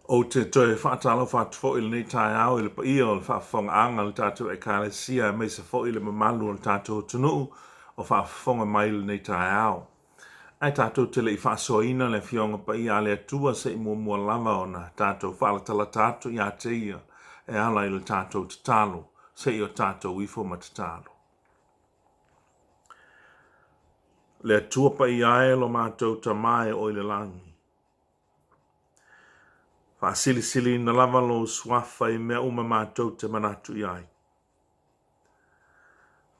Ou te toe faatalofa atu foi i lenei taeao i le paia o le faafofogaaga a le tatou Ekalesia aemaise foi le mamalu o le tatou atunuu o faafofoga mai i lenei taeao. Ae tatou te le i faasoaina le Afioga Paia a le Atua se i muamua lava ona tatou faalatalata atu ia te Ia e ala i le tatou tatalo se i o tatou ifo ma tatalo. Le Atua Paia e lo matou Tama e o i le lagi, Faasilisiliina lava lou suafa i mea uma matou te manatu i ai.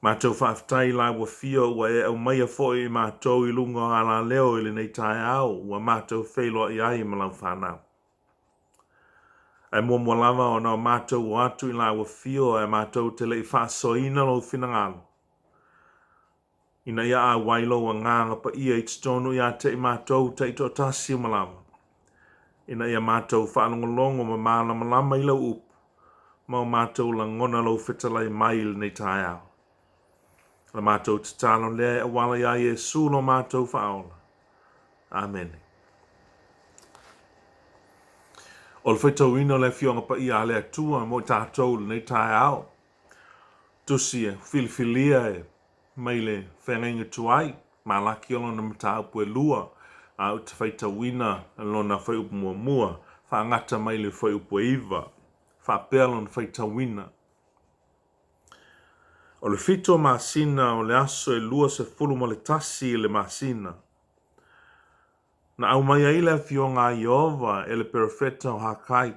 Matou faafetai i lau afio ua e aumaia foi i matou i luga o alaleo i lenei taeao ua matou feiloai ai ma lau fanau. Ae muamua lava ona o matou o atu i lau afio ae matou te le i faasoaina lou finagalo. Ina ia auai lou Agaga Paia i totonu ia te i matou taitoatasi uma lava, ina ia matou faalogologo ma malamalama i lau upu, ma o matou lagona lou fetalai mai i lenei taeao. O la matou tatalo lea e auala iā Iesu lo matou Faaola. Amene. O le faitauina o le Afioga Paia a le Atua mo i tatou i lenei taeao, Tusi e filifilia e mai le feagaiga tuai, Malaki o lona mataupu e lua, a ou te faitauina lona fuaiupu muamua, faagata mai le fuaiupu e iva, faapea lona faitauina. O le fitu o masina o le aso e 21 i le masina, Na aumai ai le afioga a Ieova e le perofeta o Hakai,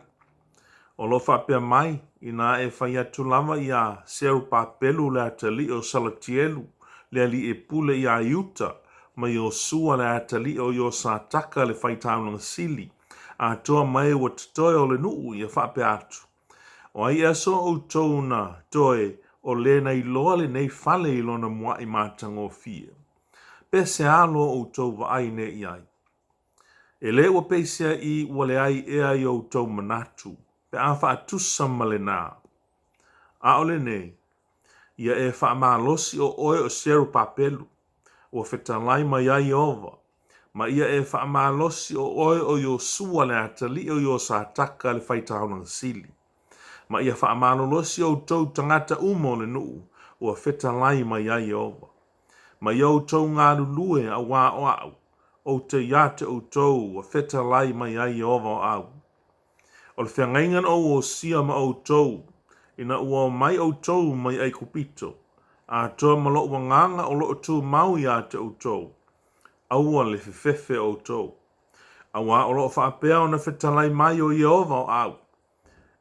o lo o faapea mai, Inā e fai atu lava iā Serupapelu le atalii o Salatielu, le alii e pule iā Iuta, ma Iosua le atalii o Iosataka le faitaulaga sili, atoa ma e ua totoe o le nuu, ia faapea atu, O ai ea so outou na toe o le na iloa lenei fale i lona muaʻi matagofie? Pe se a lo outou vaai nei i ai? E le ua peisea i ua leai ea i outou manatu, pe a faatusa ma lenā? ʻAʻole nei, ia e faamalosi o oe o Serupapelu, ua fetalai mai ai Ieova, ma ia e faamalosi o oe o Iosua le atalii o Iosataka le faitaulaga sili, ma ia faamalolosi outou tagata uma o le nuu, ua fetalai mai ai Ieova. Ma ia outou galulue auā o aʻu, ou te iā te outou ua fetalai mai ai Ieova o au. O le feagaiga na ou osia ma outou, ina ua omai outou mai Aikupito, atoa ma loʻu agaga o loo tumau iā te outou, aua le fefefe outou. Auā o loo faapea ona fetalai mai o Ieova o au,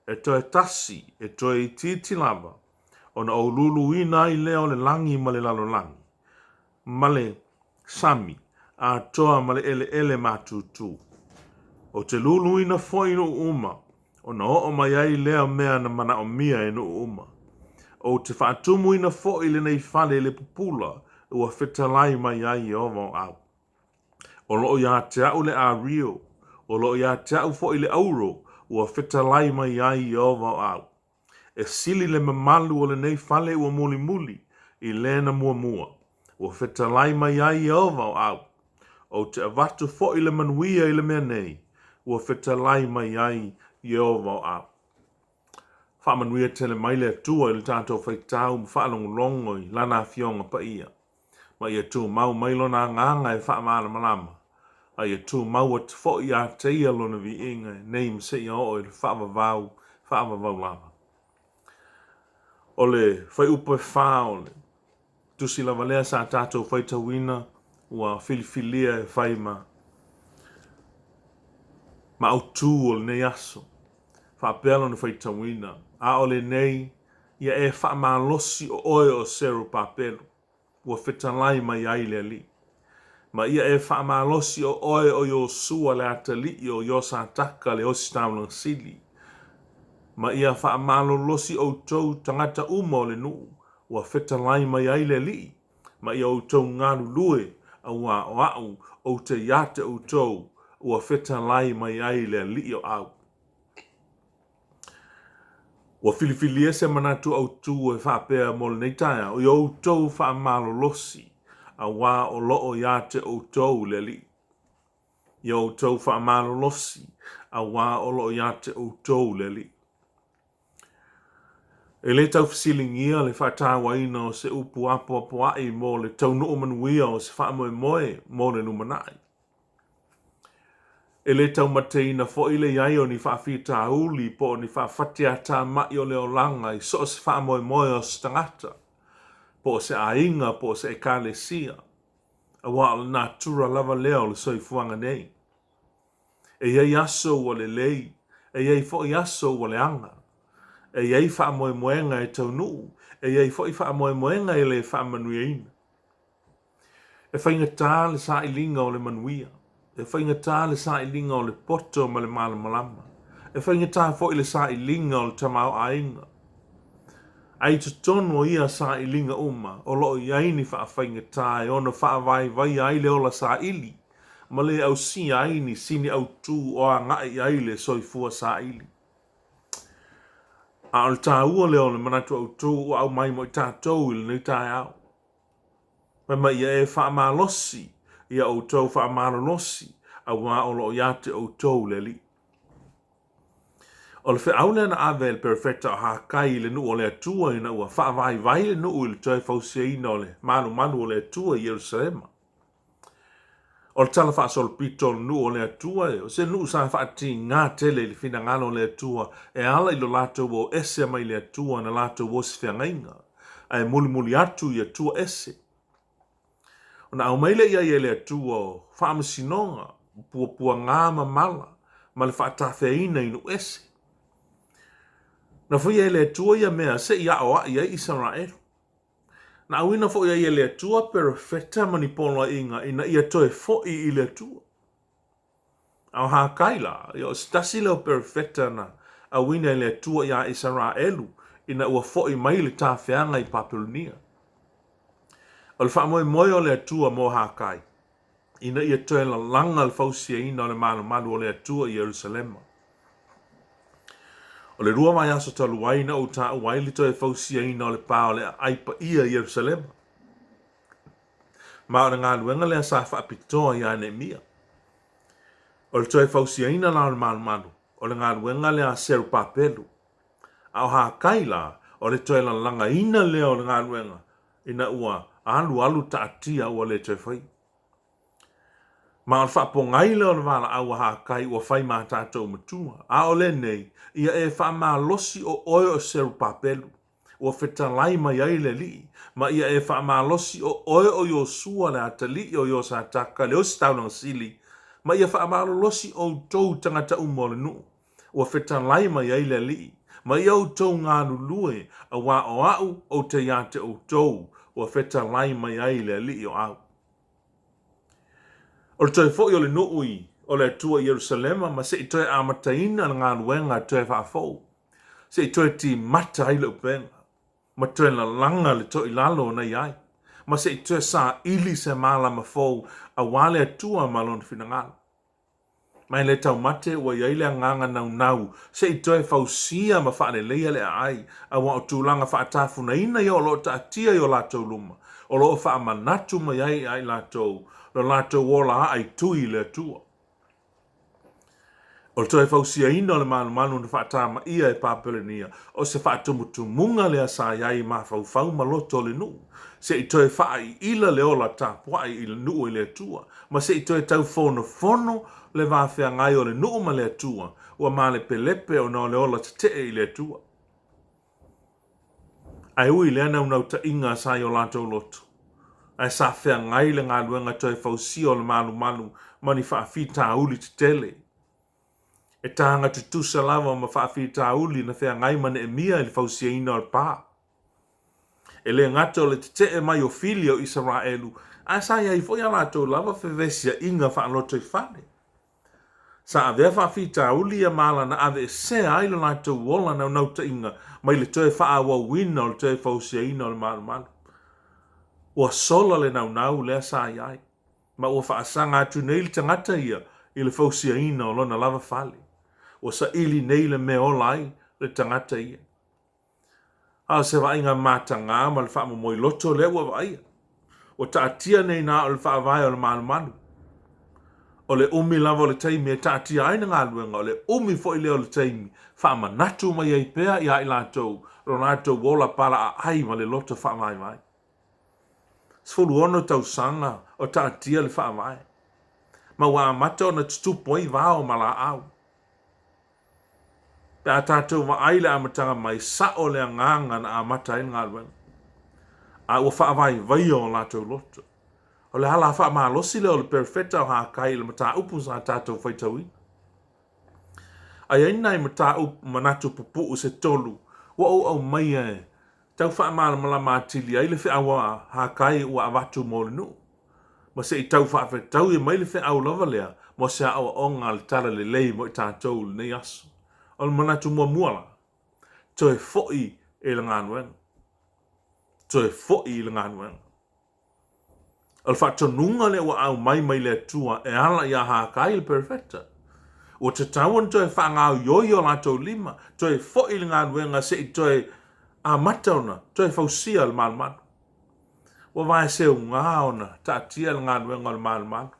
E toe tasi, e toe itiiti lava, ona ou luluina ai lea o le lagi ma le lalolagi, ma le sami, atoa ma le eleele matutu. Ou te luluina foi nuu uma, ona oo mai ai lea mea na manaomia e nuu uma. Ou te faatumuina foi lenei fale i le pupula ua fetalai mai ai Ieova o au. O loo iā te aʻu le ʻArio, o loo iā te aʻu foi le ʻAuro, ua fetalai mai ai Ieova o au. E sili le mamalu o lenei fale ua mulimuli i lena muamua, ua fetalai mai ai Ieova o au. Ou te avatu foi le manuia i le mea nei, ua fetalai mai ai Ieova o au. Faamanuia tele mai le Atua i le tatou faitau ma faalogologo i Lana Afioga Paia. Ma ia tumau mai Lona Agaga e faamalamalama, a ia tumau atu foi ia te Ia Lona viiga nei ma seia oo i le faavavau, faavavau lava. O le fuaiupu e fa o le tusi lava lea sa tatou faitauina ua filifilia e fai ma ma autū o lenei aso. Faapea lona faitauina, ʻAʻole nei ia e faamalosi o oe o Serupapelu, ua fetalai mai ai le Alii. Ma ia e faamalosi o oe o Iosua le atalii o Iosataka le ositaulaga sili. Ma ia faamalolosi outou tagata uma o le nuu, ua fetalai mai ai le Alii, ma ia outou galulue, auā o aʻu ou te iā te outou, ua fetalai mai ai le Alii o au. Ua filifilia se manatu autū e faapea mo lenei taeao i outou faamalolosi, auā o loo iā te outou le Alii. Ia outou faamalolosi, auā o lo o iā te outou le Alii. E le tau fesiligia le faatauaina o se upu apoapoaʻi mo le taunuu manuia o se faamoemoe mo le lumanai. E le taumateina foi le i ai o ni faafitauli po o ni faafatiatamai o le olaga i so o se faamoemoe o se tagata, po o se aiga po o se ekalesia, auā o le natura lava lea o le soifuaga nei. E i ai aso ua lelei, e i ai foi aso ua leaga. E i ai faamoemoega e taunuu, e i ai foi faamoemoega e le faamanuiaina. E faigata le sailiga o le manuia, e faigata le sailiga o le poto ma le malamalama, e faigata foi le sailiga o le tamaoaiga. Ae i totonu o ia sailiga uma, o lo o i ai ni faafaigata e ono faavaivaia ai le ola saili ma le ausia ai ni sini autū o agai i ai le soifua saili. A o le taua lea o le manatu autū ua aumai mo i tatou i lenei taeao. Fai mai ia e faamalosi ia outou faamalolosi, auā o lo o iā te outou le Alii. O le feau lea na ave e le perofeta o Hakai i le nuu o le Atua ina ua faavaivai le nuu i le toe fausiaina o le malumalu o le Atua i Ierusalema. O le tala faasolopito o le nuu o le Atua, o se nuu sa faatigā tele i le finagalo o le Atua e ala i lo latou o ese mai le Atua na latou osi feagaiga, ae mulimuli atu i Atua ese. Ona aumai lea i ai e le Atua o faamasinoga, o puapuagā ma mala, ma le faatafeaina i nuu ese. Na faia e le Atua ia mea se i aoaʻi ai Isaraelu. Na auina foi ai e le Atua perofeta ma ni poloaiga ina ia toe foʻi i le Atua. A o Hakai la, ia o se tasi lea o perofeta na auina e le Atua iā Isaraelu ina ua foʻi mai le tafeaga i Papelonia. O le faamoemoe o le Atua mo Hakai, ina ia toe lalaga le fausiaina o le malumalu o le Atua i Ierusalema. O le lua vaiaso talu ai na ou taua ai le toe fausiaina o le pa o le aai paia i Ierusalema. Ma o le galuega lea sa faapitoa iā Neemia. O le toe fausiaina la o le malumalu, o le galuega lea a Serupapelu. A o Hakai la, o le toe lalagaina lea o le galuega ina ua alualu taatia ua le toe faia. Ma o le faapogai lea o le valaau a Hakai ua fai ma tatou matua, a o lenei, ia e faamalosi o oe o Serupapelu, ua fetalai mai ai le Alii, ma ia e faamalosi o oe o Iosua le atalii o Iosataka le ositaulaga sili, ma ia faamalolosi outou tagata uma o le nuu, ua fetalai mai ai le Alii, ma ia outou galulue, auā o au ou te iā te outou, ua fetalai mai ai le Alii o au. O le toe foʻi o le nuu i o le Atua i Ierusalema ma se i toe amataina le galuega toe faafou, se i toe timata ai le upega, ma toe lalaga le toilalo na i ai, ma se i toe saili se malama fou auā le Atua ma Lona finagalo. Ma e le taumate ua i ai le agaga naunau se i toe fausia ma faaleleia le aai, aua o tulaga faatafunaina ia o lo o taatia i o latou luma, o lo o faamanatu mai ai ia i latou lo latou ola aai tui i le Atua. O le toe fausiaina o le malumalu na faatamaia e Papelonia, o se faatumutumuga lea sa i ai i mafaufau ma loto o le nuu, se i toe faaiila le ola tapuai i le nuu i le Atua, ma se i toe tau fonofono le va feagai o le nuu ma le Atua, ua malepelepe ona o le ola tetee i le Atua. Ae ui i lea naunautaiga sa i o latou loto, ae sa feagai le galuega toe fausia o le malumalu ma ni faafitauli tetele. E taga tutusa lava ma faafitauli na feagai ma Neemia i le fausiaina o le pa. E le gata o le tetee mai o fili o Isaraelu, ae sa i ai foi a latou lava fevesiaiga faalotoifale. Sa avea faafitauli ia mala na aveesea ai lo latou ola naunautaiga mai le toe faaauauina o le toe fausiaina o le malumalu. Ua sola le naunau lea sa i ai, ma ua faasaga atu nei le tagata ia i le fausiaina o lona lava fale. Ua saili nei le mea ola ai le tagata ia. A o se vaaiga matagā ma le faamomoi loto lea ua vaaia. Ua taatia nei na o le faavae o le malumalu. O le umi lava o le taimi e taatia ai le galuega, o le umi foi lea o le taimi faamanatu mai ai pea ia i latou lo latou ola palaaai ma le loto faavaivai. 16 tausaga o taatia le Faavae, ma ua amata ona tutupu ai vao ma laau. Pe a tatou vaai i le amataga mai, sao le agaga na amata ai le galuega, a ua faavaivaia o latou loto. O le ala faamalosi lea o le Perofeta o Hakai i le mataupu sa tatou faitauina. A i ai nai mataupu manatu pupuu se tolu ua ou aumaia e tau faamalamalama atili ai le feau a Hakai ua avatu mo le nuu, ma se i tau faafetaui mai le feau lava lea mo se aoaoga a le Talalelei mo i tatou i lenei aso. O le manatu muamua la, toe foi i le galuega. Toe foi i le galuega. O le faatonuga lea ua aumai mai le Atua e ala iā Hakai le Perofeta. Ua tatau ona toe faagaoioi o latou lima, toe foi i le galuega se i toe amata ona toe fausia le malumalu. Ua vaeseugā ona taatia le galuega o le malumalu.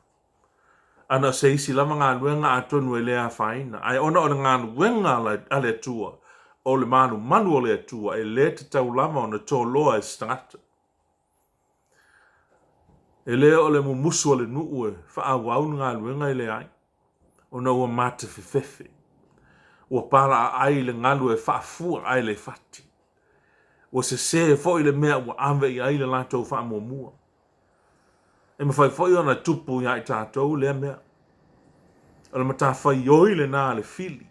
A na o se isi lava galuega atonu e le afaina, ae ona o le galuega a le Atua, o le malumalu o le Atua, e le tatau lava ona toloa e se tagata. E le o le mumusu o le nuu e faaauau le galuega e leai, ona ua matafefefe. Ua palaaai le galu e faafua ae le fati. Ua sese foi le mea ua ave i ai le latou faamuamua. E mafai foi ona tupu iā i tatou lea mea. O le matafaioi lena a le fili,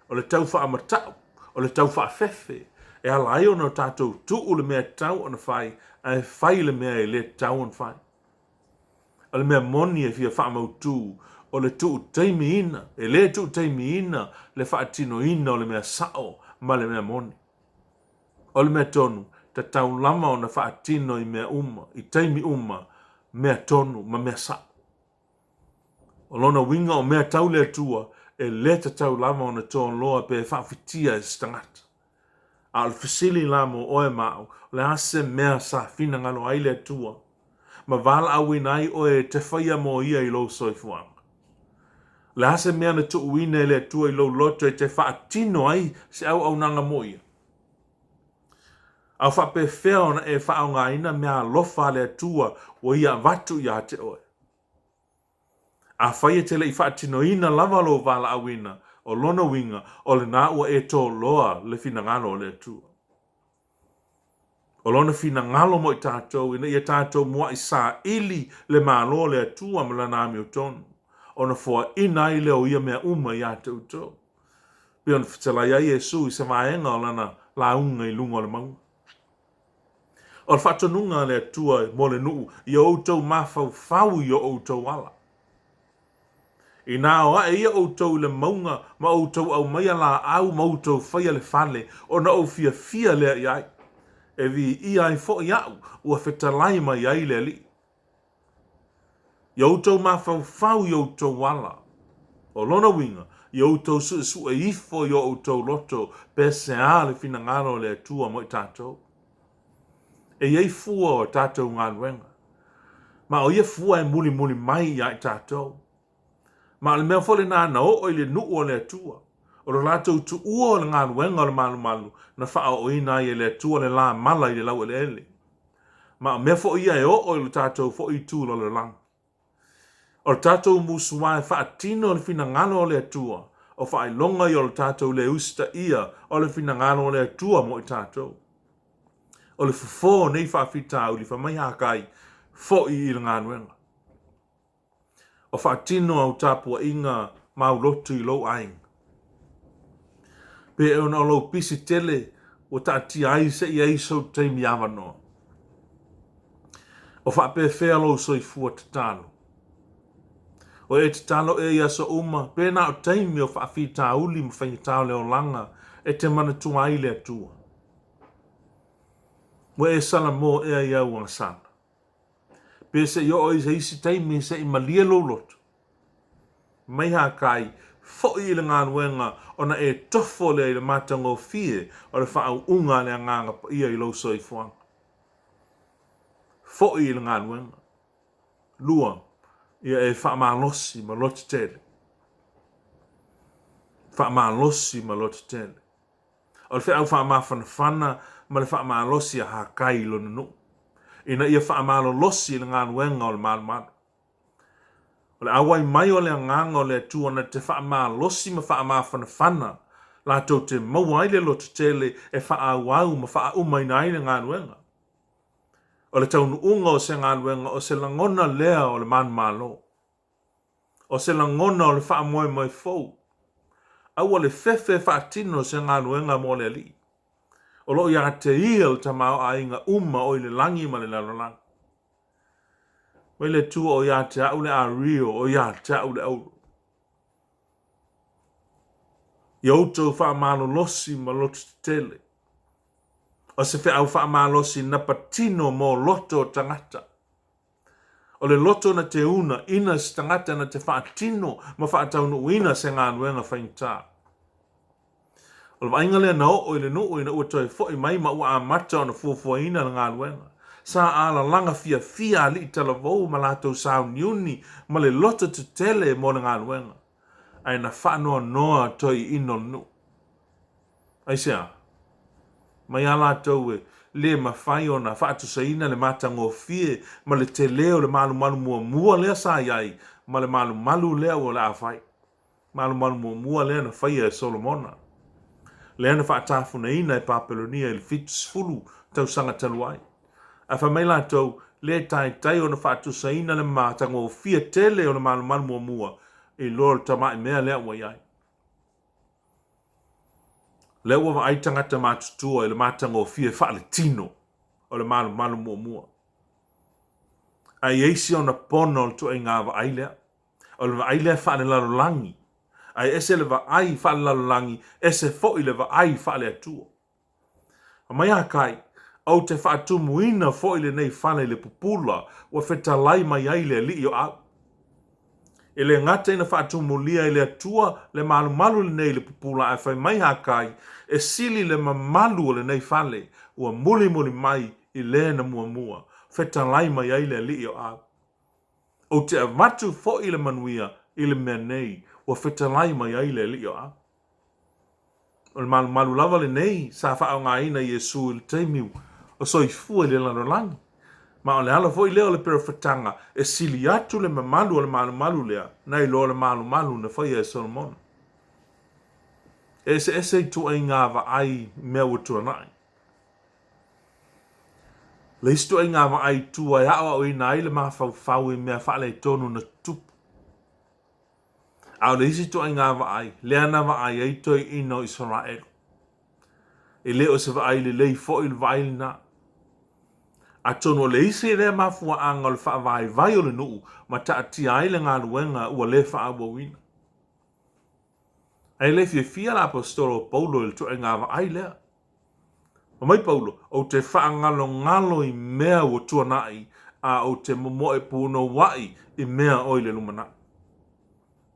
o le tau faamata'u, o le tau faafefe, e ala ai ona tatou tuu le mea e tatau ona fai, ae fai le mea e le tatau ona fai. O le mea moni e fia faamautu, o le tuu taimiina, e le tuu taimiina le faatinoina o le mea sa'o ma le mea moni. O le mea tonu, tatau lava ona faatino i mea uma, i taimi uma, mea tonu ma mea sa'o. O lona uiga o mea tau le Atua, e le tatau lava ona toloa pe faafitia e se tagata. A o le fesili la mo oe ma au, o le a se mea sa finagalo ai le Atua ma valaauina ai oe e te faia mo Ia i lou soifuaga? O le a se mea na tuuina e le Atua i lou loto e te faatino ai se auaunaga mo Ia? A o faapefea ona e faaaogaina mea alofa a le Atua ua Ia avatu ia te oe? Afai e te le i faatinoina lava lou valaauina, o lona uiga, o lena ua e toloa le finagalo o le Atua. O Lona finagalo mo i tatou, ina ia tatou muaʻi saili le Malo o le Atua ma Lana amiotonu, ona foaina ai lea o ia mea uma ia te outou. Pei ona fetalai ai Iesu i se vaega o Lana lauga i luga o le mauga. O le faatonuga a le Atua mo le nuu, ia outou mafaufau i o outou ala. Inā o aʻe ia ʻoutou i le mauga ma ʻoutou aumaia laau ma outou faia le fale, ona ou fiafia lea i ai. E viia ai foi aʻu ua fetalai mai ai le Alii. Ia outou mafaufau i outou ala. O lona uiga, ia outou suesue ifo i o outou loto pe sea le finagalo o le Atua mo i tatou. E i ai fua o tatou galuega, ma o ia fua e mulimuli mai iā i tatou. Ma o le mea foi lenā na oo i le nuu o le Atua, o lo latou tuua o le galuega o le malumalu na faaooina ai e le Atua le lā mala i le laueleele. Ma o mea foi ia e oo i lo tatou foi itu lalolagi. O le tatou musuā e faatino le finagalo o le Atua, o faailoga ia o le tatou le usitaia o le finagalo o le Atua mo i tatou. O le fofo o nei faafitauli fai mai Hakai, foi i le galuega. O faatino au tapuaiga ma au lotu i lou aiga. Pe ona o lou pisi tele ua taatia ai se i ai sou taimi avanoa. O faapefea lou soifua tatalo? O e tatalo ea i aso uma, pe na o taimi o faafitauli ma faigata o le olaga e te manatua ai le Atua? Ua e salamo ea i au agasala? Pe se i oo i se isi taimi se i malie lou loto? Mai Hakai, foi i le galuega ona e tofo lea i le matagofie o le faauuga a le Agaga Paia i lou soifuaga. Foi i le galuega. 2. Ia e faamalosi ma lototele. Faamalosi ma lototele. O le feau faamafanafana ma le faamalosi a Hakai i lona nuu, ina ia faamalolosi i le galuega o le malumalu. O le auai mai o le Agaga o le Atua na te faamalosi ma faamafanafana latou te maua ai le lototele e faaauau ma faaaumaina ai le galuega. O le taunuuga o se galuega o se lagona lea o le manumalo. O se lagona o le faamoemoe fou. Aua le fefe e faatino se galuega mo le Alii. O lo o ia te Ia le tamaoaiga uma o i le lagi ma le lalolagi. Mai le Atua o ia te a'u le ario, o ia te a'u le auro. Ia outou faamalolosi ma lototetele. O se feau faamalosi na patino mo loto o tagata. O le loto na te una ina se tagata na te faatino ma faataunuuina se galuega faigata. O le vaaiga lea na oo i le nuu ina ua toe foi mai ma ua amata ona fuafuaina le galuega. Sa alalaga fiafia alii talavou ma latou sauniuni ma le loto tetele mo le galuega, ae na faanoanoa toeaiina o le nuu. Aisea? Mai a latou e le mafai ona faatusaina le matagofie ma le tele o le malumalu muamua lea sa i ai ma le malumalu lea ua le a fai. Malumalu muamua lea na faia e Solomona, lea na faatafunaina e Papelonia i le 70 tausaga talu ai. Ae fai mai latou, le taitai ona faatusaina le matagofie tele o le malumalu muamua i lo le tamai mea lea ua i ai. Lea ua vaai tagata matutua i le matagofie faaletino o le malumalu muamua. Ae i ai si ona pona o le tuaiga vaai lea. O le vaai lea faalelalolagi, ae ese le vaai faalelalolagi, ese foi le vaai faale-Atua. Fai mai Hakai, Ou te faatumuina foi lenei fale i le pupula ua fetalai mai ai le Alii o au. E le gata ina faatumulia e le Atua le malumalu lenei i le pupula, ae fai mai Hakai, e sili le mamalu o lenei fale ua mulimuli mai i le na muamua fetalai mai ai le Alii o au. Ou te avatu foi le manuia i le mea nei ua fetalai mai ai le Alii o au. O le malumalu lava lenei sa faaaogaina Iesu i le taimi o soifua i le lalolagi, ma o le ala foi lea o le perofetaga e sili atu le mamalu o le malumalu lea nai lo le malumalu na faia e Solomona. E eseese ituaiga vaai i mea ua tuanai. Le isi ituaiga vaai i tua e aoaoina ai le mafaufau i mea faaletonu na tutupu. A o le isi ituaiga vaai, lea na vaai ai toeaiina o Isaraelu. E le o se vaai lelei foi le vaai lena. Atonu o le isi lea mafuaaga o le faavaivai o le nuu ma taatia ai le galuega ua le faaauauina. Ae le fiafia le Aposetolo o Paulo i le ituaiga vaai lea. Fai mai Paulo, Ou te faagalogalo i mea ua tuanai, a ou te momoe punouai i mea o i le lumanai.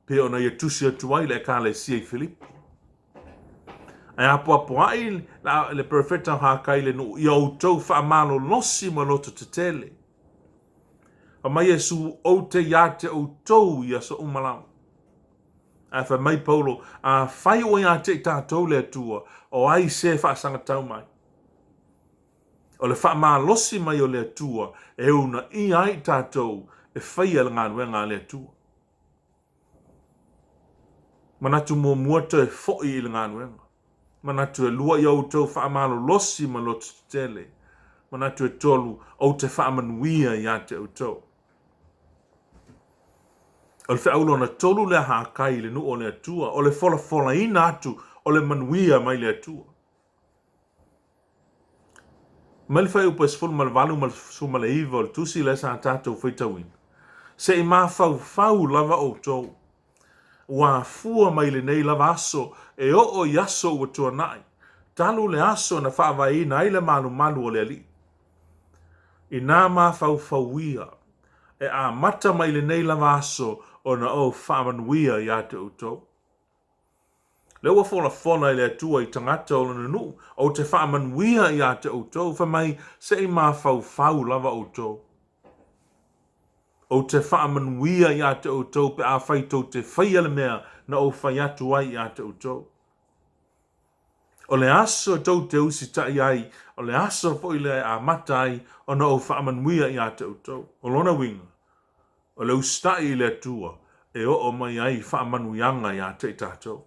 Pei ona ia tusi atu ai le Ekalesia i Filipi. Ae apoapoai le perofeta o Hakai i le nuu, ia outou faamalolosi ma loto tetele. Fai mai Iesu, Ou te ia te outou i aso uma lava. Ae fai mai Paulo, Afai ua ia te i tatou le Atua, o ai se faasagatau mai? O le faamalosi mai o le Atua e uunaia ai i tatou e faia le galuega a le Atua. Manatu muamua toe foi i le galuega. Manatu e lua ia outou faamalolosi ma loto tetele. Manatu e tolu, ou te faamanuia ia te outou. O le feau lona tolu lea Hakai i le nuu o le Atua, o le folafolaina atu o le manuia mai le Atua. Mai le fuaiupu e 18 ma le 19 o le tusi lea sa tatou faitauina, Se i mafaufau lava outou, ua afua mai lenei lava aso e oo i aso ua tuanai, talu le aso na faavaeina ai le malumalu o le Alii. Inā mafaufauia, e amata mai lenei lava aso ona ou faamanuia ia te outou. Lea ua folafola e le Atua i tagata o lona nuu, ou te faamanuia ia te outou, fai mai, se i mafaufau lava outou. Ou te faamanuia iā te outou pe afai tou te faia le mea na ou fai atu ai iā te outou. O le aso e tou te usitai ai, o le aso foi lea e amata ai ona ou faamanuia iā te outou. O lona uiga, o le usitai i le Atua e oo mai ai faamanuiaga iā te i tatou.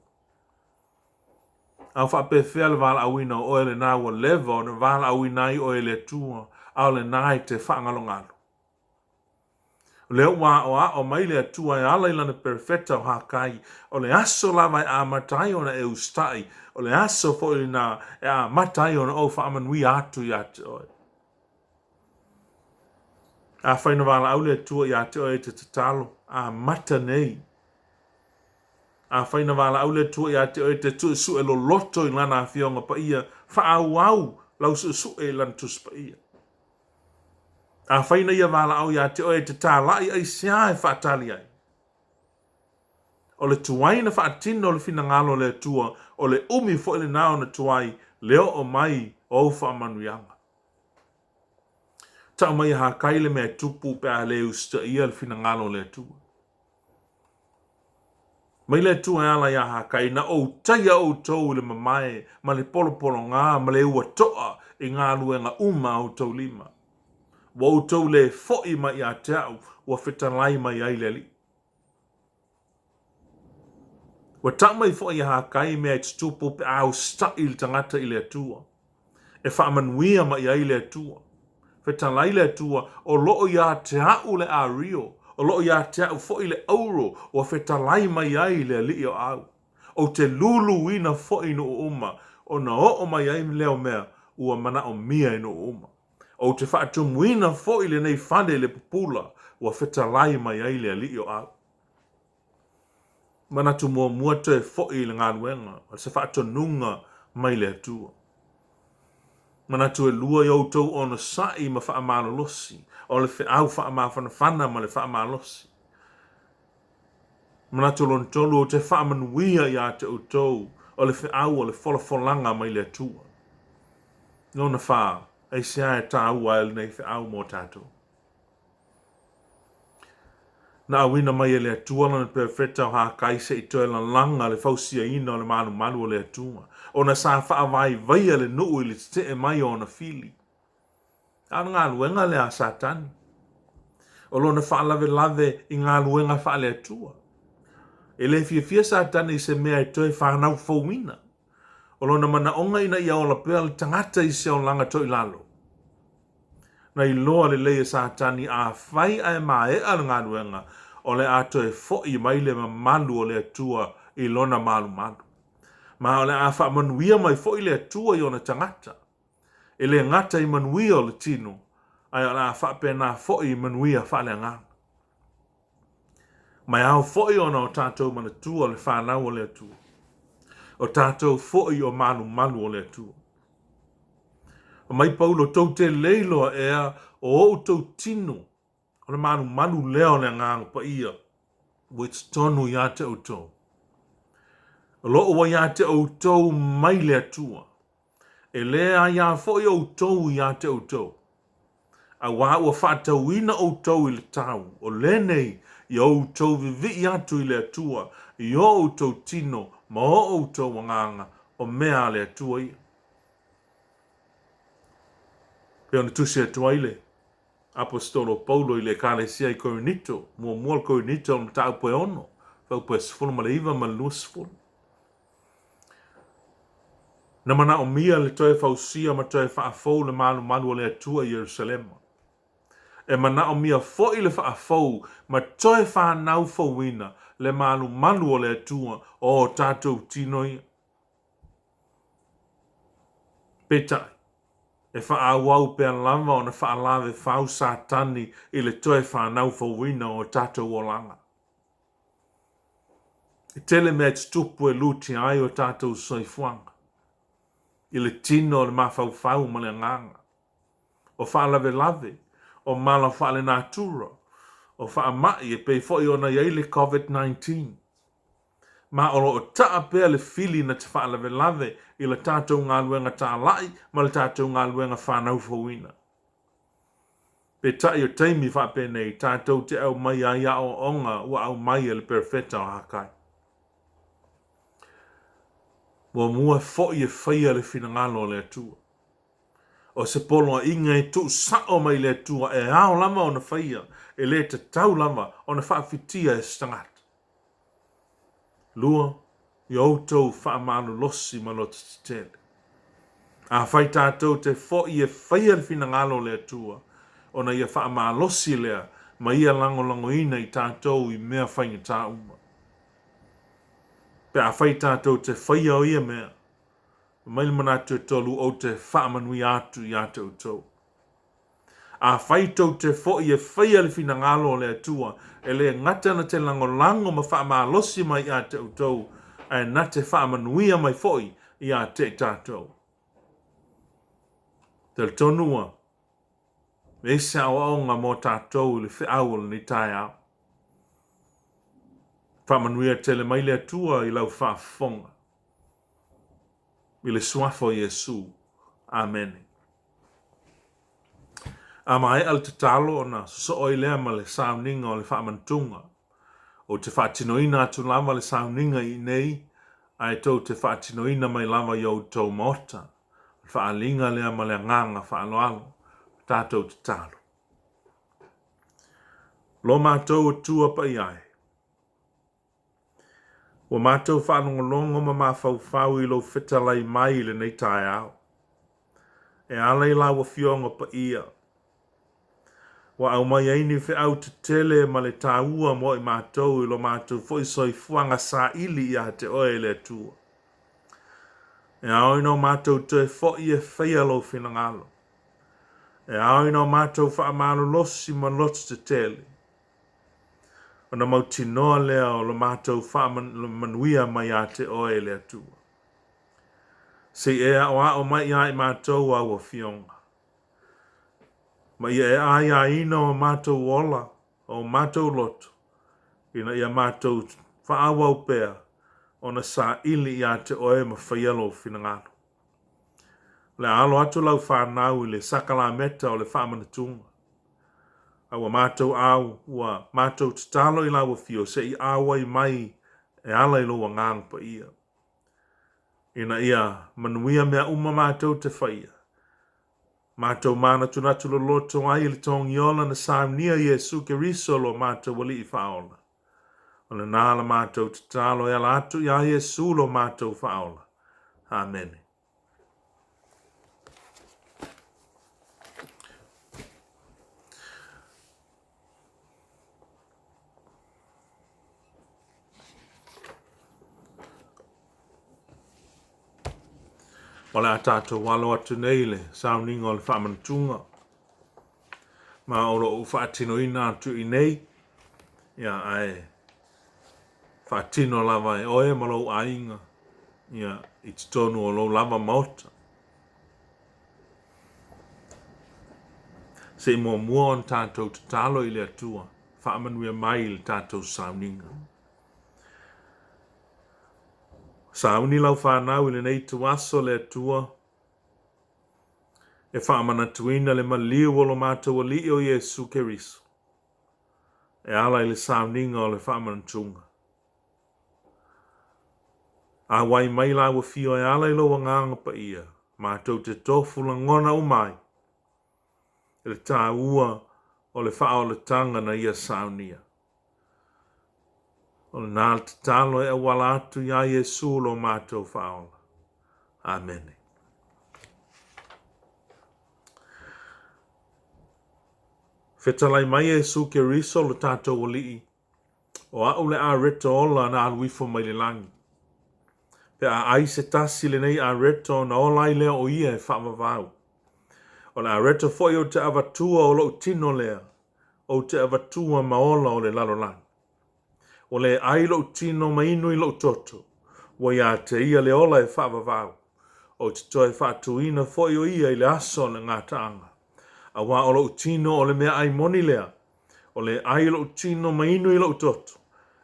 A o faapefea le valaauina o oe lena ua leva ona valaauina ai oe e le Atua, a o lena e te faagalogalo? O lea ua aʻoaʻo mai le Atua e ala i lana perofeta o Hakai, o le aso lava e amata ai ona e usitai, o le aso foi lena e amata ai ona ou faamanuia atu iā te oe. Afai na valaau le Atua iā te oe e te tatalo, amata nei. Afai na valaau le Atua iā te oe e te suesue loloto i Lana Afioga Paia, faaauau lau suesue i Lana Tusi Paia. Afai na ia valaau iā te oe e te tālaʻi aisea e faatali ai? O le tuai na faatino le finagalo o le Atua, o le umi foi lena ona tuai le oo mai o ou faamanuiaga. Tau mai e Hakai le mea e tupu pe a le usitaia le finagalo o le Atua. Mai le Atua e ala iā Hakai, na ou taia outou i le mamae ma le polopologā ma le ua toa i galuega uma a outou lima. Ua outou le foʻi mai ia te aʻu, ua fetalai mai ai le Alii. Ua tau mai foi e Hakai mea e tutupu pe a usitai le tagata i le Atua. E faamanuia mai ai le Atua. Fetalai le Atua, o loo iā te aʻu le ario, o loo iā te aʻu foi le auro ua fetalai mai ai le Alii o au. Ou te luluina foi i nuu uma, ona oo mai ai lea o mea ua manaomia e nuu uma. Ou te faatumuina foi lenei fale i le pupula ua fetalai mai ai le Alii o au. Manatu muamua toe foi i le galuega, o se faatonuga mai le Atua. Manatu elua i outou onosai ma faamalolosi, o le feau faamafanafana ma le faamalosi. Manatu lona tolu, ou te faamanuia iā te outou, o le feau o le folafolaga mai le Atua. Lona fā, aisea e tāua ai lenei feau mō tatou? Na auina mai e le Atua lana perofeta o Hakai se i toe lalaga le fausiaina o le malumalu o le Atua, ona sa faavaivaia le nuu i le tetee mai o ona fili. A o le galuega lea a Satani, o lona faalavelave i galuega faale-Atua. E le fiafia Satani i se mea e toe fanau fouina. O lona manaoga ina ia ola pea le tagata i se olaga toilalo. Na iloa lelei e Satani afai ae maea le galuega, o le a toe foʻi mai le mamalu o le Atua i lona malumalu. Ma o le a faamanuia mai foi le Atua i ona tagata. E le gata i manuia o le tino, ae o le a faapena foi i manuia faaleagaga. Ma e ao foi ona o tatou manatua le fanau o le Atua. O tatou foi o malumalu o le Atua. Fai mai Paulo, tou te le iloa ea o outou tino o le malumalu lea o le Agaga Paia ua i totonu iā te outou. O lo o ua iā te outou mai le Atua. E le aiā foi outou iā te outou, auā ua faatauina outou i le tau, o lenei ia outou vivii atu i le Atua i o outou tino ma o outou agaga, o mea a le Atua ia. Pei ona tusi atu ai le Aposetolo o Paulo i le Ekalesia i Korinito, muamua o le Korinito o le mataupu e 6, fuaiupu e 19 ma le 20. Na manaomia le toe fausia ma toe faafou le malumalu o le Atua i Ierusalema. E manaomia foi le faafou ma toe fanau fouina le malumalu o le Atua o o tatou tino ia. Peitai, e faaauau pea lava ona faalavefau Satani i le toe fanau fouina o tatou olaga. E tele mea e tutupu e lutia ai o tatou soifuaga i le tino o le mafaufau ma le agaga. O faalavelave, o mala faalenatura, o faamai e pei foi ona i ai le Covid-19. Ma o lo o taa pea le fili na te faalavelave i la tatou galuega talai ma le tatou galuega fanau fouina. Peitai o taimi faapenei tatou te aumaia ai aoaoga ua aumai e le Perofeta o Hakai. Muamua foi e faia le finagalo o le Atua. O se poloaiga e tuusao mai le Atua e ao lava ona faia, e le tatau lava ona faafitia e se tagata. 2, Ia outou faamalolosi ma loto tetele. Afai tatou te foi e faia le finagalo o le Atua, ona ia faamalosi lea ma ia lagolagoina i tatou i mea faigata uma. Pe afai tatou te faia o ia mea, mai le manatu e tolu ou te faamanuia atu ia te outou. Afai tou te foi e faia le finagalo o le Atua, e le gata na te lagolago ma faamalosi mai ia te outou, ae na te faamanuia mai foi ia te i tatou. Talitonu ua e se aoaoga mo tatou i le feau o lenei taeao. Faamanuia tele mai le Atua i lau faafofoga. I le Suafa o Iesu. Amene. A maea le tatalo ona sosoo ai lea ma le sauniga o le faamanatuga. Ou te faatinoina atu lava le sauniga i inei, ae tou te faatinoina mai lava i outou maota. O le faaaliga lea ma le agaga faaaloalo. Tatou tatalo. Lo matou Atua paia e. Ua matou faalogologo ma mafaufau i lou fetalai mai i lenei taeao. E ala i lau Afioga Paia, ua aumai ai ni feau tetele ma le taua mo i matou i lo matou foi soifuaga saili ia te oe e le Atua. E ao ina o matou toe foi e faia lou finagalo. E ao ina o matou faamalolosi ma loto tetele. Ona mautinoa lea o lo matou faamanuia mai ia te oe e le Atua. Se i e aʻoaʻo mai iā i matou āu Afioga, ma ia e aiaina o matou ola, o matou loto, ina ia matou faaauau pea ona saili iā te oe ma faia lou finagalo. O le a alo atu lau fanau i le sakalameta o le faamanatuga. A ua matou au, ua matou tatalo i lau afio se i auai mai e ala i lou Agaga Paia, ina ia manuia mea uma matou te faia, matou manatunatu loloto ai i le togiola na saunia Iesu Keriso lo matou Alii Faaola. O lena la matou tatalo e ala atu iā Iesu lo matou Faaola. Amene. O le a tatou alo atu nei i le sauniga o le faamanatuga ma o lo o ou faatinoina atu i nei, ia, ae faatino lava e oe ma lou aiga ia, i totonu o lou lava maota. Se i muamua ona tatou tatalo i le Atua, faamanuia mai i le tatou sauniga. Sauni lau fanau i lenei ituaso le Atua, e faamanatuina le maliu o lo matou Alii o Iesu Keriso. E ala i le sauniga o le faamanatuga. Auai mai lau afio e ala i lou Agaga Paia, matou te tofu lagona uma ai i le taua o le faaolataga na ia saunia. O lena le tatalo e auala atu iā Iesu lo matou Faaola. Amene. Fetalai mai Iesu Keriso lo tatou Alii, O a'u le areto ola na alu ifo mai le lagi. Pe a ai se tasi lenei areto ona ola ai lea o ia e faavavau. O le areto foi ou te avatua o lo'u tino lea, ou te avatua ma ola o le lalolagi. Ua le ai lo'u tino ma inu i lo'u toto, ua iā te ia le ola e faavavau. Ou te toe faatuina foi o ia i le aso o le gataaga. Auā o lo'u tino o le meaai moni lea, o le ai i lo'u tino ma inu i lo'u toto,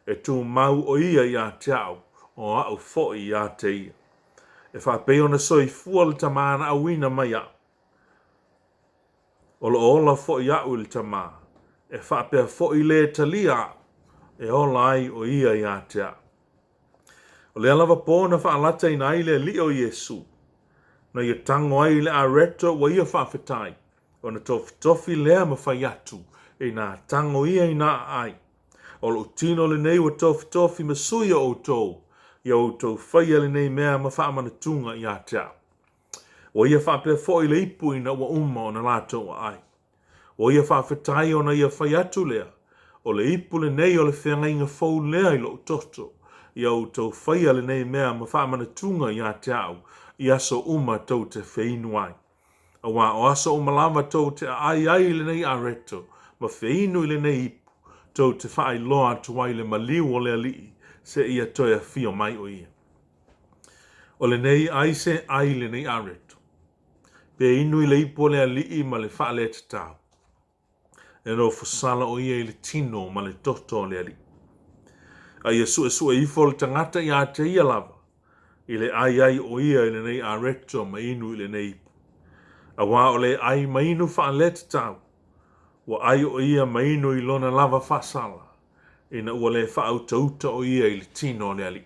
e tumau o ia iā te a'u, o a'u foi iā te ia. E faapei ona soifua le Tama na auina mai a'u. O lo o ola foi aʻu i le Tama, e faapea foi le e talia aʻu, e ola ai ʻo ia iā te aʻu. O lea lava pō na faalataina ai le Alii o Iesu, na ia tago ai i le areto ua ia faafetai, ona tofitofi lea ma fai atu, Inā tago ia inā aai. O loʻu tino lenei ua tofitofi ma sui o ʻoutou, ia ʻoutou faia lenei mea ma faamanatuga iā te aʻu. Ua ia faapea foi le ipu ina ua uma ona latou aai. Ua ia faafetai ona ia fai atu lea, O le ipu lenei o le feagaiga fou lea i loʻu toto, ia ʻoutou faia lenei mea ma faamanatuga iā te aʻu i aso uma tou te feinu ai. Auā o aso uma lava tou te aai ai i lenei areto ma feinu i lenei ipu, tou te faailoa atu ai le maliu o le Alii seia toe afio mai ʻo ia. O lenei ai se ai lenei areto, pe inu i le ipu o le Alii ma le faaletatau, e nofosala ʻo ia i le tino ma le toto o le Alii. A ia suʻesuʻe ifo le tagata iā te ia lava, i le ʻai ai ʻo ia i lenei areto ma inu i lenei ipu. Auā o le ʻai ma inu faaletatau, ua ʻai ʻo ia ma inu i lona lava faasala, ina ua lē faautauta ʻo ia i le tino o le Alii.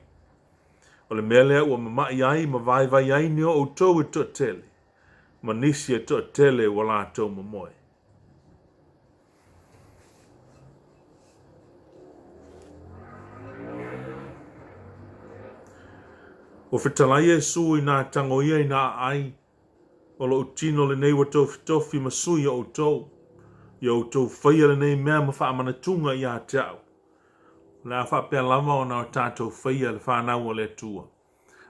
O le mea lea ua mamaʻi ai ma vaivai ai ni o ʻoutou e toatele, ma nisi e toatele ua latou momoe. Ua fetalai Iesu i nā tago ia i nā aai, O loʻu tino lenei ua tofitofi ma sui o ʻoutou, ia ʻoutou faia lenei mea ma faamanatuga iā te aʻu. O le a faapea lava ona o tatou faia le whanau o le Atua,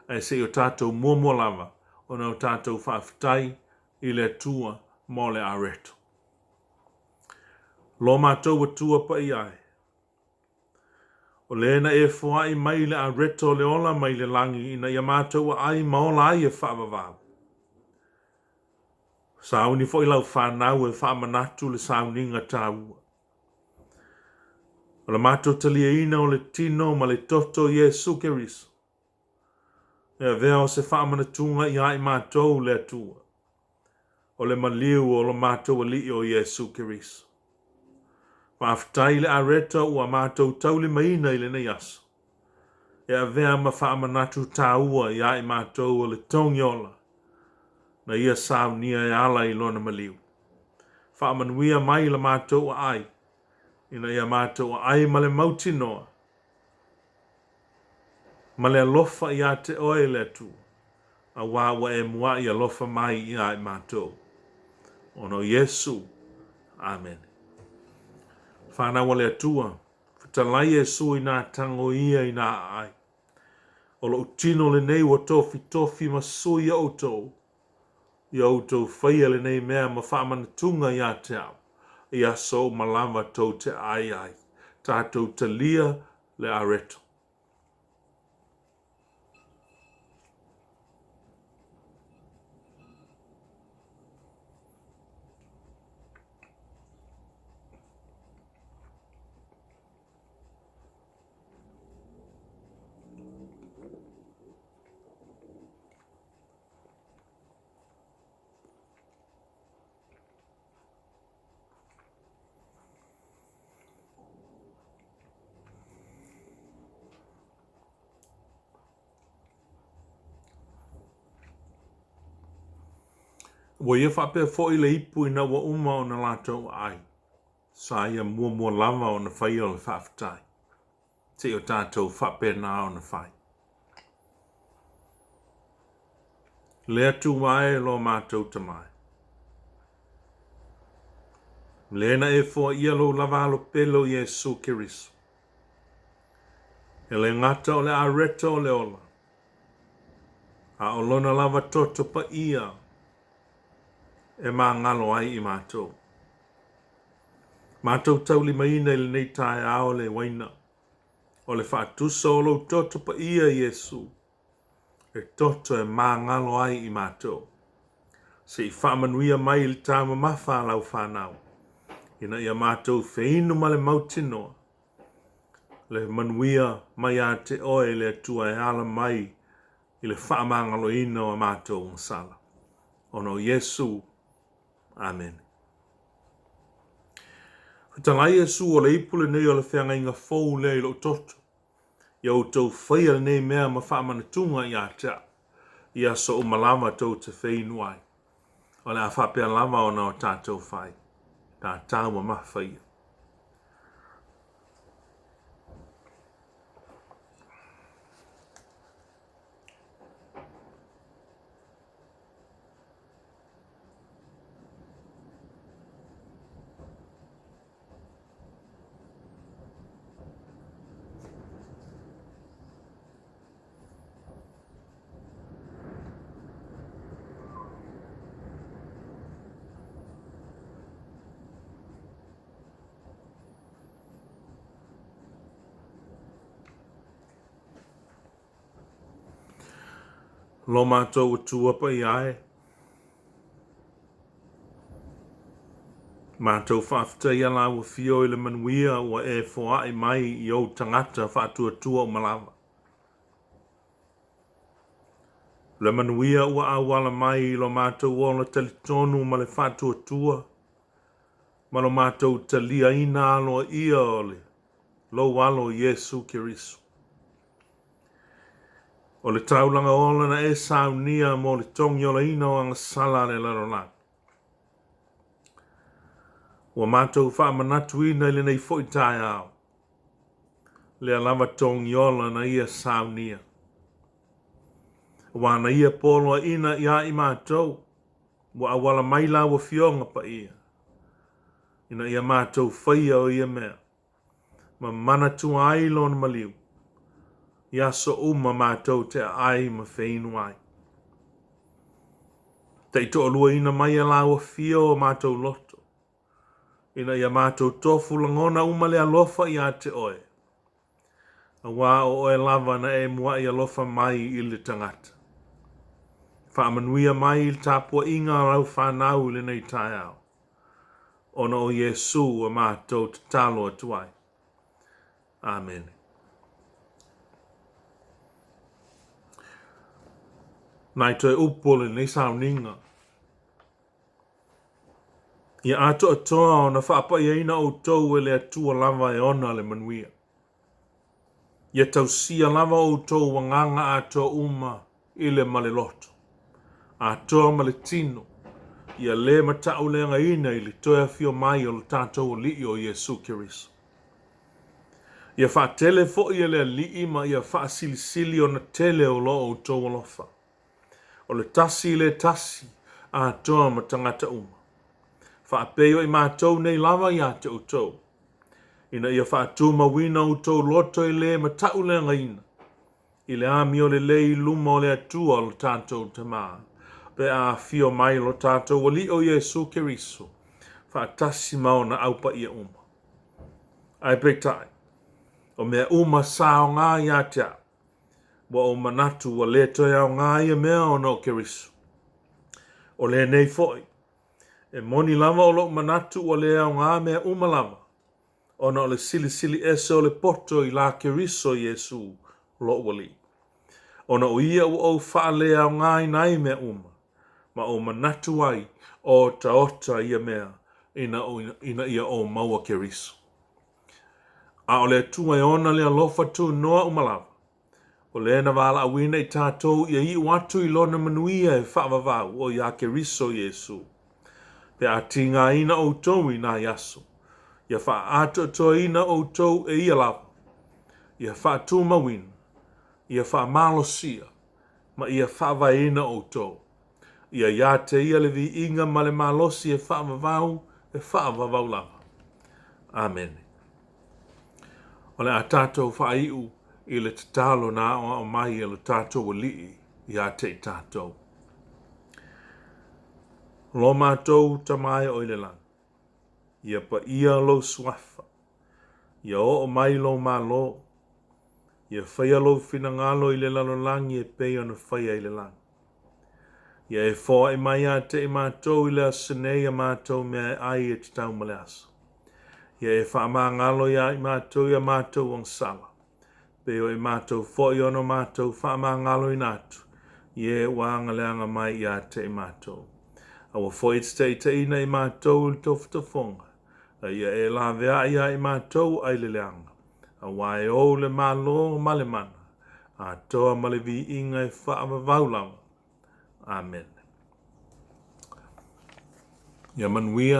ae seʻi o tatou muamua lava ona o tatou faafetai i le Atua mo le areto. Lo matou Atua paia e, o le na e foai mai le areto o le ola mai le lagi ina ia matou aai ma ola ai e faavavau. Sauni foi lau whanau e faamanatu le sauniga taua. O le matou taliaina o le tino ma le toto o Iesu Keriso, e avea o se faamanatuga iā i matou le Atua, o le maliu o lo matou Alii o Iesu Keriso. Faafetai i le areta ua matou taulimaina i lenei aso, e avea ma faamanatu taua iā i matou o le togi ola, na ia saunia e ala i lona maliu. Faamanuia mai la matou aai, ina ia matou aai ma le mautinoa, ma le alofa iā te oe le Atua, auā ua e muaʻi alofa mai iā i matou. Ona o Iesu. Amene. Whanau a le Atua, fetalai Iesu i nā tago ia i nā aai. O loʻu tino lenei ua tofitofi ma sui o ʻoutou, ia ʻoutou faia lenei mea ma faamanatuga iā te aʻu, i aso uma lava tou te aai ai, tatou talia le areto. Ua ia faapea foi le ipu ina ua uma ona latou aai, sa ia muamua lava ona faia o le faafetai. Seʻi o tatou faapena ona fai. Le Atua e lo matou Tama e. Le na e foaia lou lava alo pele o Iesu Keriso. E le gata o le areta o le ola, a o lona lava toto paia e magalo ai i matou. Matou taulimaina i lenei taeao le uaina o le faatusa o lou toto paia Iesu, e toto e magalo ai i matou. Se i faamanuia mai i le taumamafa a lau whanau, ina ia matou feinu ma le mautinoa, le manuia mai a te oe le Atua e ala mai i le faamagaloina o a matou agasala. Ona o Iesu. Amene. Fetalai Iesu, o le ipu lenei o le feagaiga fou lea i lou toto. Ia outou faia lenei mea ma faamanatuga ia te au, i aso uma lava tou te feinu ai. O le a faapea lava ona o tatou fai. Tatau mamafa ia. Lo matou Atua paia e. Matou faafetaia Lau Afio i le manuia ua E foai mai i Ou tagata faatuatua uma lava. Le manuia ua auala mai i lo matou ola talitonu ma le faatuatua ma lo matou taliaina aloaia o le Lou Alo Iesu Keriso. O le taulaga ola na e saunia mo le togiolaina o agasala a le lalolagi. Ua matou faamanatuina i lenei foi taeao, lea lava togiola na ia saunia. Aua na ia poloaiina iā i matou, ua auala mai lau Afioga Paia, ina ia matou faia o ia mea. ma manatua ai Lona maliu i aso uma matou te aai ma feinu ai. Taitoaluaina mai e Lau Afio o matou loto, ina ia matou tofu lagona uma le alofa ia te Oe, aua o Oe lava na e muaʻi alofa mai i le tagata. Faamanuia mai i le tapuaiga a Lau fanau i lenei taeao. ona o Iesū ua matou tatalo atu ai. Amene. Nai toe upu o lenei sauniga. Ia atoatoa ona faapaiaina outou e le Atua lava e ona le manuia. Ia tausia lava outou agaga atoa uma i le ma le loto, atoa ma le tino, ia le matauleagaina i le toe afio mai o lo tatou Alii o Iesu Keriso. Ia faatele foi e le Alii ma ia faasilisili ona tele o lo outou alofa, o le tasi i le tasi, atoa ma tagata uma, faapei o i matou nei lava ia te outou, ina ia faatumauina outou loto e le matauleagaina, i le amio lelei i luma o le Atua o lo tatou Tama, pe a afio mai lo tatou Alii o Iesu Keriso, faatasi ma ona au paia uma. Ae peitai, o mea uma sa aoga ia te au, ua ou manatu ua le toe aoga ia mea ona o Keriso. O lenei foi, e moni lava o lou manatu ua le aoga mea uma lava, ona o le silisili ese o le poto i la Keriso Iesu loʻu Alii. Ona o ia ua ou faaleaogaina ai mea uma, ma ou manatu ai o otaota ia mea ina ia ou maua Keriso. A o le Atua e ona le alofa tunoa uma lava, O le na valaauina i tatou ia iu atu i Lona manuia e faavavau o iā Keriso Iesu. Pe a tigaina outou i nai aso, ia faaatoatoaina outou e Ia lava, ia faatumauina, ia faamalosia, ma ia faavaeina outou. Ia iā te Ia le viiga ma le malosi e faavavau, e faavavau lava. Amene. O le a tatou faaiu i le tatalo na aoao mai e lo tatou Alii ia te i tatou. Lo matou Tama e o i le lagi, ia paia lou suafa, ia oo mai lou malo, ia faia lou finagalo i le lalolagi e pei ona faia i le lagi. Ia e foai mai ia te i matou i le aso nei a matou mea e ai e tatau ma le aso. Ia e faamagalo iā i matou i a matou agasala, pei o i matou foi ona matou faamagaloina atu i e ua agaleaga mai ia te i matou. Aua foi e te taitaiina i matou i le tofotofoga, A ia e laveai ia i matou ai le leaga, aua e ou le Malo ma le mana, atoa ma le viiga e faavavau lava. Amene. Ia manuia.